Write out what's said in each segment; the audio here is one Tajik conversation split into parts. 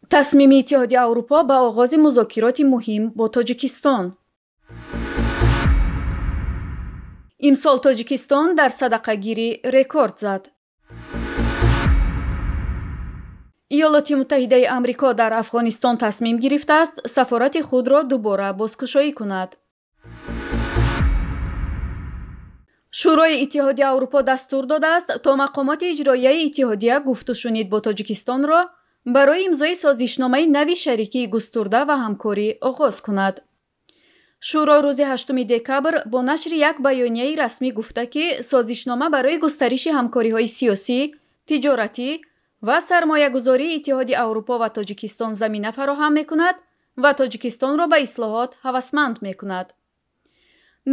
Тасмими Иттиҳоди Аврупо ба оғози музокироти муҳим бо Тоҷикистон. Имсол Тоҷикистон дар садақагирӣ рекорд зад. Иёлоти Муттаҳидаи Амрико дар Афғонистон тасмим гирифтааст сафорати худро дубора бозкушоӣ кунад. Шӯрои Иттиҳоди Аврупо дастур додааст, то мақомоти иҷроияи иттиҳодия гуфтушунид бо Тоҷикистонро барои имзои созишномаи нави шарикии густурда ва ҳамкорӣ оғоз кунад. Шӯро рӯзи 8 декабр бо нашри як баёнияи расмӣ гуфта, ки созишнома барои густариши ҳамкориҳои сиёсӣ, тиҷоратӣ ва сармоягузории Иттиҳоди Аврупо ва Тоҷикистон замина фароҳам мекунад ва Тоҷикистонро ба ислоҳот ҳавасманд мекунад.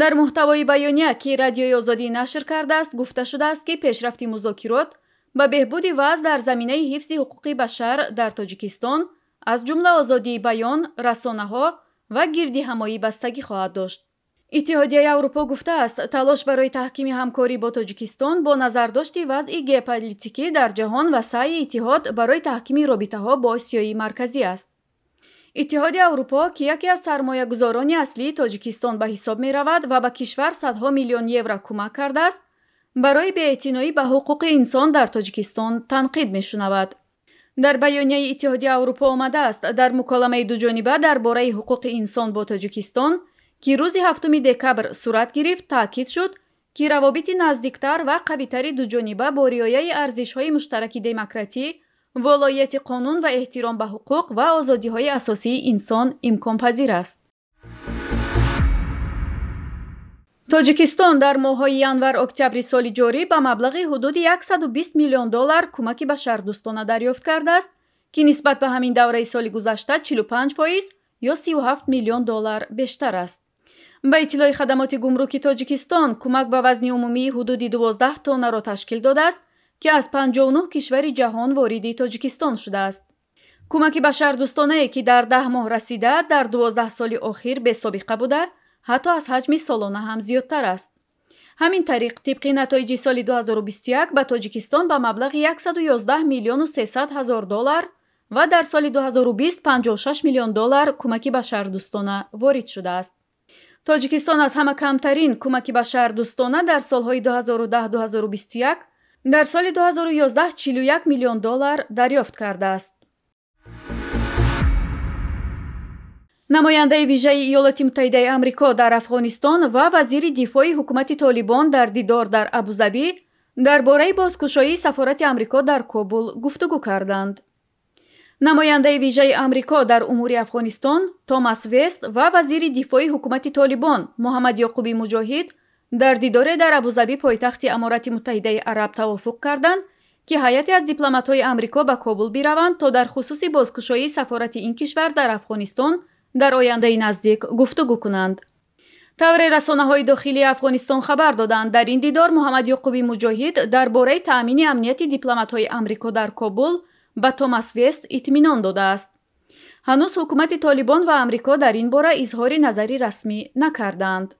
Дар муҳтавои баёния, ки Радиои Озодӣ нашр кардааст, гуфта шудааст, ки пешрафти музокирот ба беҳбуди вазъ дар заминаи ҳифзи ҳуқуқи башар дар Тоҷикистон, аз ҷумла озодии баён, расонаҳо ва гирдиҳамоӣ бастагӣ хоҳад дошт. Иттиҳодияи Аврупо гуфтааст, талош барои таҳкими ҳамкорӣ бо Тоҷикистон бо назардошти вазъи геополитикӣ дар ҷаҳон ва саъйи иттиҳод барои таҳкими робитаҳо бо Осиёи Марказӣ аст. Иттиҳоди Аврупо, ки яке аз сармоягузорони аслии Тоҷикистон ба ҳисоб меравад ва ба кишвар садҳо миллион евро кӯмак кардааст, барои беэътиноӣ ба ҳуқуқи инсон дар Тоҷикистон танқид мешунавад. Дар баёнияи Иттиҳоди Аврупо омадааст, дар муколамаи дуҷониба дар бораи ҳуқуқи инсон бо Тоҷикистон, ки рӯзи 7 декабр сурат гирифт, таъкид шуд, ки равобити наздиктар ва қавитари дуҷониба бо риояи арзишҳои муштараки демократӣ, волоияти қонун ва эҳтиром ба ҳуқуқ ва озодиҳои асосии инсон имконпазир аст. Тоҷикистон дар моҳҳои январ-октябри соли ҷорӣ ба маблағи ҳудуди 120 миллион доллар кӯмаки башардӯстона дарёфт кардааст, ки нисбат ба ҳамин давраи соли гузашта 45% ё 37 миллион доллар бештар аст. Ба иттилои хадамоти гумруки Тоҷикистон, кӯмак ба вазни умумии ҳудуди 12 тоннаро ташкил додааст, ки аз 59 кишвари ҷаҳон вориди Тоҷикистон шудааст. Кӯмаки башардӯстонае, ки дар 10 моҳ расида, дар 12 соли охир бесобиқа буда, ҳатто аз ҳаҷми солона ҳам зиёдтар аст. Ҳамин тариқ, тибқи натоиҷи соли 2021 ба Тоҷикистон ба маблағи 111 миллиону 300 ҳазор доллар ва дар соли 2020 56 миллион доллар кӯмаки башардӯстона ворид шудааст. Тоҷикистон аз ҳама камтарин кӯмаки башардӯстона дар солҳои 2010-2021, дар соли 2011 41 миллион доллар дарёфт кардааст. Намояндаи вижаи Иёлоти Муттаҳидаи Амрико дар Афғонистон ва вазири дифои ҳукумати Толибон дар дидор дар Абузабӣ дар бораи бозкушоии сафорати Амрико дар Кобул гуфтугӯ карданд. Намояндаи вижаи Амрико дар умури Афғонистон Томас Вест ва вазири дифои ҳукумати Толибон Муҳаммад Ёқуби Муҷоҳид дар дидоре дар Абузабӣ, пойтахти Аморати Муттаҳидаи Араб, тавофуқ карданд, ки ҳайате аз дипломатҳои Амрико ба Кобул бираванд, то дар хусуси бозкушоии сафорати ин кишвар дар Афғонистон дар ояндаи наздик гуфтугӯ кунанд. Тавре расонаҳои дохилии Афғонистон хабар доданд, дар ин дидор Муҳаммад Ёқуби Муҷоҳид дар бораи таъмини амнияти дипломатҳои Амрико дар Кобул ба Томас Вест итминон додааст. Ҳанӯз ҳукумати Толибон ва Амрико дар ин бора изҳори назари расмӣ накардаанд.